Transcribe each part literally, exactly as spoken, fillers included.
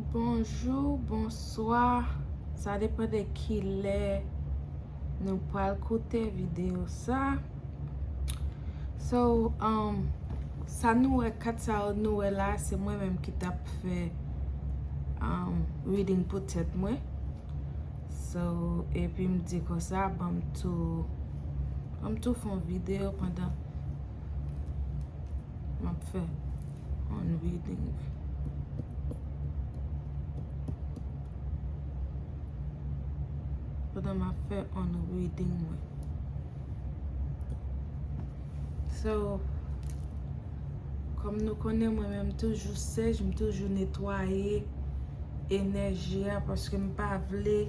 Bonjou, bonswa. Sa depann de kilè nou pral koute videyo sa. So, um, sa nou wè, kat sa nou wè la, se mwen menm ki t ap fè, um, reading pou tèt mwen. So, epi m di konsa, ban m tou, ban m tou fè yon videyo pandan m ap fè on reading mwen. Pandan m ap fè on reading mwen. So, kòm nou konnen, mwen menm toujou sèch, m toujou netwaye enèji a, paske m pa vle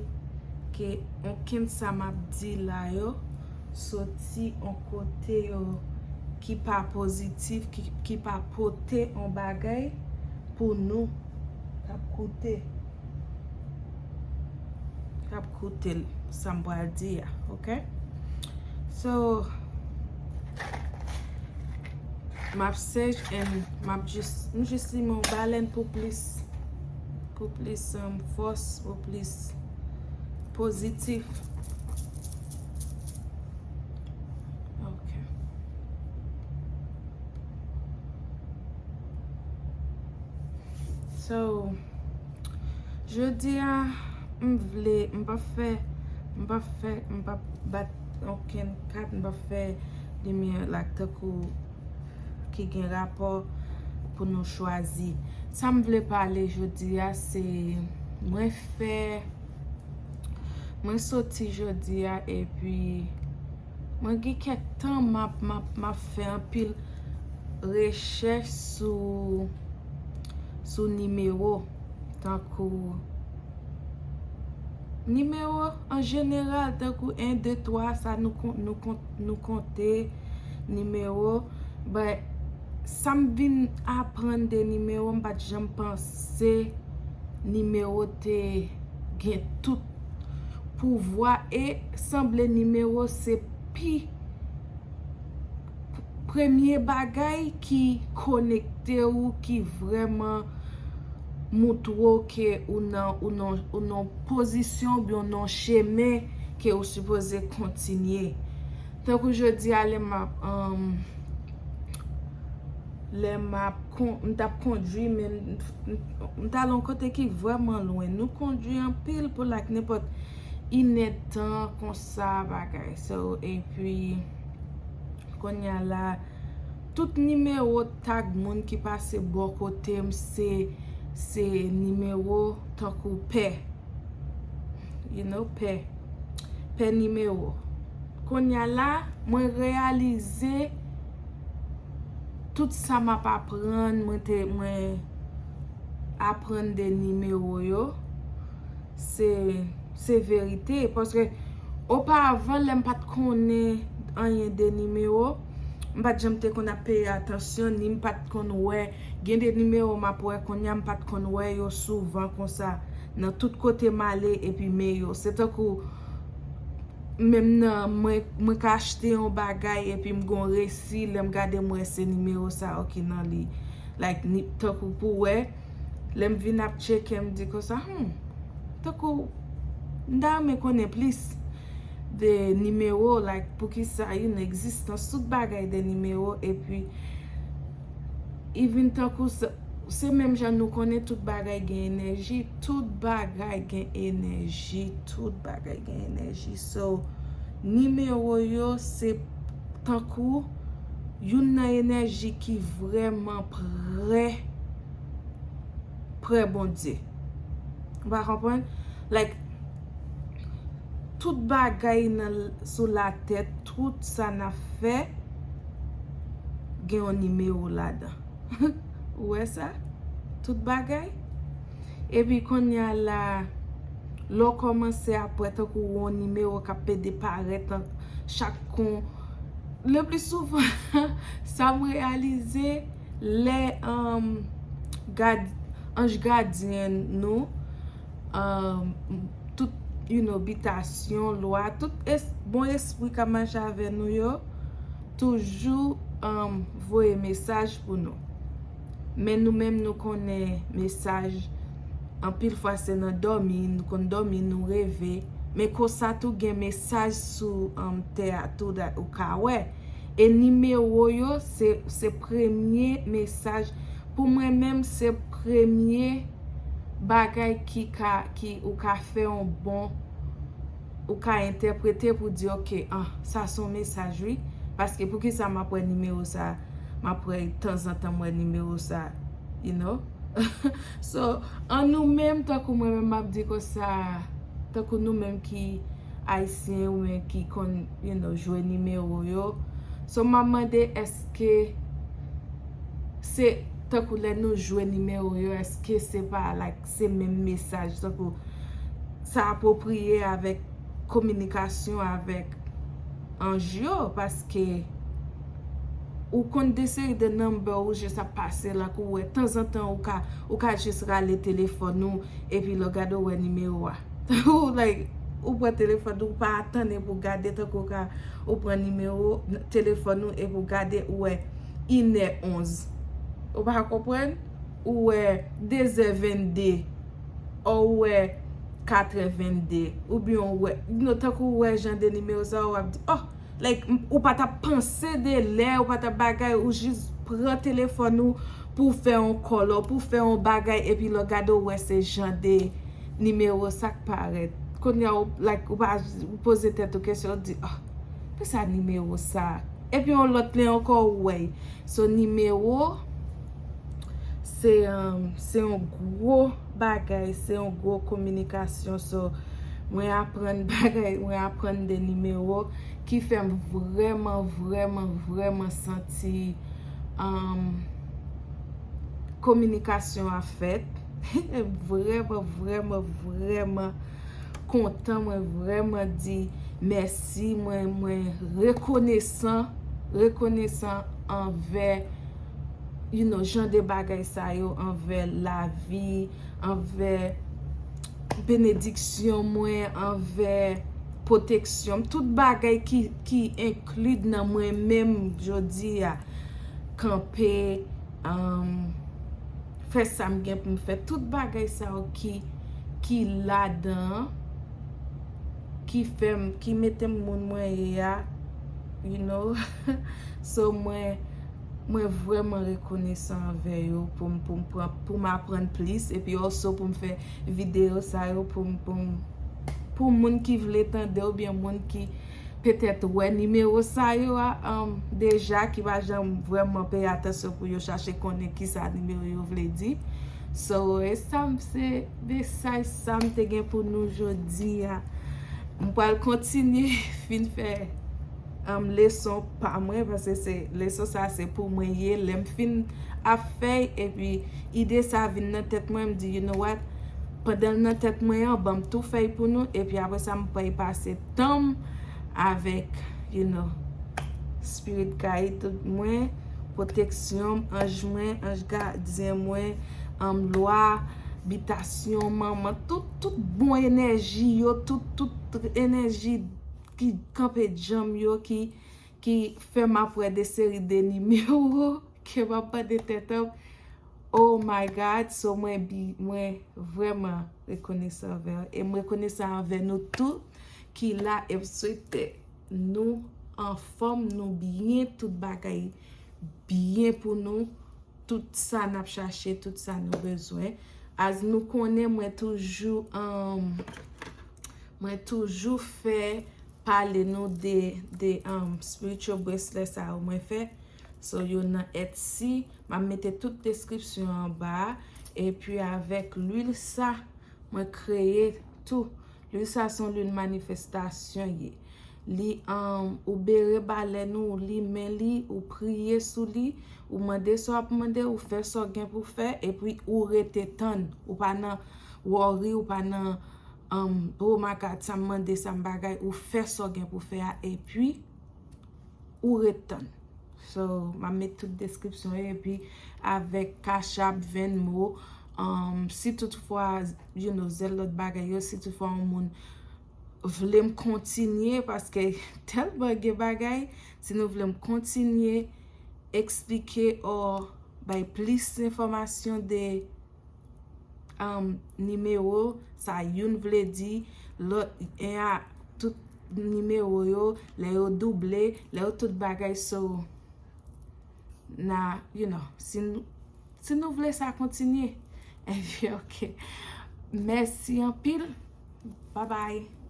ke okenn sa m ap di la yo soti on kote yo ki pa pozitif, ki, ki pa pote on bagay pou nou k ap koute, k ap koute l, sa m pral di a, oke? So, m ap sèch and m ap jis, m jis limen yon balèn pou plis, pou plis, um, fòs, pou plis pozitif. Ok. So, jodi a, m vle, m p ap fè, m p ap fè, m p ap bat okenn kat, m p ap fè limyè la tankou ki gen rapò pou nou chwazi. Sa m vle pale jodi a, se mwen fè, mwen soti jodi a, epi mwen gen kèk tan m ap, m ap, m ap fè anpil rechèch sou, sou nimewo, tankou nimewo an jeneral, tankou en, de, twa, sa nou kon-, nou kon-, nou konte nimewo. But sa m vin aprann de nimewo, m pa t janm panse nimewo te gen tout pouvwa, e sanble nimewo se pi premye bagay ki konekte ou, ki vrèman moutre w ke ou nan, ou nan, ou nan pozisyon oubyen ou nan chemen ke ou sipoze kontinye. Tankou jodi a, lè m ap, um, lè m ap kon-, m t ap kondwi, men m, m, m t al yon kote ki vrèman lwen. Nou kondwi anpil pou like nenpòt inèdtan konsa bagay. So, epi, kounye a la, tout nimewo tag moun ki pase bò kote m se, se nimewo tankou pè. You know, pè. Pè nimewo. Kounye a la, mwen reyalize tout sa m ap aprann, mwen te, mwen aprann de nimewo yo, se, se verite. Paske oparavan, lè m pa t konnen anyen de nimewo, m pa t janm te konn ap peye atansyon, ni m pa t konn wè. Gen de nimewo m ap wè kounye a, m pa t konn wè yo souvan konsa. Nan tout kote m ale, epi men yo. Se tankou menm nan, mwen, mwen ka achte yon bagay, epi m gon resi, lè m gade m wè se nimewo sa, ok, nan li. Like, ni, tankou pou wè, lè m vin ap tcheke, m di konsa, hmm, tankou, m ta renmen konnen plis de nimewo, like, poukisa, you know, egzistans tout bagay de nimewo, epi, even tankou sa, se menm jan nou konnen tout bagay gen enèji, tout bagay gen enèji, tout bagay gen enèji. So, nimewo yo se tankou youn nan enèji ki vrèman prè, prè Bondye. Ou pa konprann? Like, tout bagay nan, sou latè, tout sa n ap fè, gen yon nimewo ladan. Ou wè sa? Tout bagay. Epi kounye a la, lè w kòmanse ap wè tankou yon nimewo k ap pede parèt nan chak kon, le pli souvan, sa m reyalize, lè, um, gad-, anj gadyen nou, um, tout, you know, bitasyon, lwa, tout es-, bon espri k ap mache avè nou yo, toujou, um, voye mesaj pou nou. Men nou menm, nou konnen mesaj Anpil fwa se nan dòmi, nou konn dòmi, nou reve. Men konsa tou gen mesaj sou um, tè a tou dat ou ka wè. E nimewo yo, se, se premye mesaj. Pou mwen menm, se premye bagay ki ka, ki ou ka fè yon bon, ou ka entèprete pou di, ok, ah, sa se yon mesaj, wi. Paske poukisa m ap wè nimewo sa? M ap wè tanzantan m wè nimewo sa, you know? So, an nou menm, tankou mwen menm m ap di konsa, tankou nou menm ki Ayisyen ou menm ki konn, you know, jwe nimewo yo. So, m ap mande, èske se, tankou lè nou jwe nimewo yo, èske se pa, like, se menm mesaj, tankou sa apwopriye avèk kominikasyon avèk anj yo, paske ou konn de seri de number ou jis ap pase la, kou wè tanzantan ou ka, ou ka jis rale telefòn ou, epi lè w gade w wè nimewo a. Ou, like, ou pran telefòn ou pa atann epi w gade, tankou ka ou pran nimewo telefòn ou epi w gade ou wè inè onz. Ou pa konprann? Ou wè dezè vennde, ou wè katrè vennde, oubyen ou wè, you know, tankou ou wè jan de nimewo sa, w ap di, oh, like, ou pa t ap panse de lè, ou pa t ap bagay, ou jis pran telefòn ou pou w fè yon call, pou w fè yon bagay, epi lè w gade w wè se jan de nimewo sa k parèt. Kounye a, ou, like, ou pa, ou poze tèt ou kesyon, ou di, oh, pou sa nimewo sa? Epi yon lòt lè ankò, ou wè. So, nimewo, se, um, se yon gwo bagay, se yon gwo kominikasyon. So, mwen aprann bagay, mwen aprann de nimewo ki fè m vrèman, vrèman, vrèman santi, um, kominikasyon a fèt. Vrèman, vrèman, vrèman kontan, mwen vrèman di mèsi, mwen, mwen rekonesan, rekonesan anvè, you know, jan de bagay sa yo, anvè lavi, anvè benediksyon mwen, anvè pwoteksyon m, tout bagay ki, ki enkli nan mwen menm jodi a, kanpe, um, fè sa m gen pou m fè, tout bagay sa yo ki, ki ladan an, ki fè m, ki mete m moun mwen ye a, you know. So, mwen, mwen vrèman rekonesan anvè yo pou m, pou m pran, pou m aprann plis, epi also pou m fè videyo sa yo pou m, pou m, pou moun ki vle tande oubyen moun ki petèt wè nimewo sa yo a, um, deja, ki pa janm vrèman peye atansyon pou yo chache konnen kisa nimewo yo vle di. So, e sa m se mesaj sa m te gen pou nou jodi a. M pral kontinye fin fè, um, leson pa mwen, paske se, leson sa se pou mwen ye. Lè m fin ap fè y, epi ide sa vin nan tèt mwen, m di, you know what? Pandan l nan tèt mwen an, ban m tou fè y pou nou, epi apre sa, m pral pase tan m avèk, you know, spirit guide mwen, pwoteksyon m, anj mwen, anj gadyen mwen, um, lwa, bitasyon, manman, tout, tout bon enèji yo, tout, tout enèji ki kanpe djanm yo, ki, ki fè m ap wè de seri de nimewo ke m ap mande tèt an. Oh my God, so mwen bi, mwen vrèman rekonesan anvè w. E m rekonesan anvè nou tou ki la e m swete nou anfòm, nou byen, tout bagay byen pou nou, tout sa n ap chache, tout sa nou bezwen. As nou konnen, mwen toujou, um, mwen toujou fè pale nou de, de, um, spiritual bracelet sa yo mwen fè. So, yo nan Etsy. M ap mete tout deskripsyon anba a. Epi avèk lwil sa, mwen kreye tou. Lwil sa se yon lwil manifestasyon ye. Li, um, ou bere balèn ou, ou limen li, ou priye sou li, ou mande sa w ap mande, ou fè sa w gen pou fè, epi ou rete tann. Ou pa nan worry, ou pa nan, um, oh my God, sa m mande, sa m bagay, ou fè sa w gen pou fè a, epi ou ret tann. So, m ap met tout deskripsyon yo, epi avèk Cash App, Venmo, um, si toutfwa, you know, zèl lòt bagay yo, si toutfwa yon moun vle m kontinye, paske tèlman gen bagay, si nou vle m kontinye eksplike or bay plis enfòmasyon de um, nimewo, sa youn vle di, lòt, en a, tout nimewo yo, lè yo double, lè yo tout bagay, so, na, you know, si nou, si nou vle sa kontinye, ebyen, ok. Mèsi anpil. Bye bye.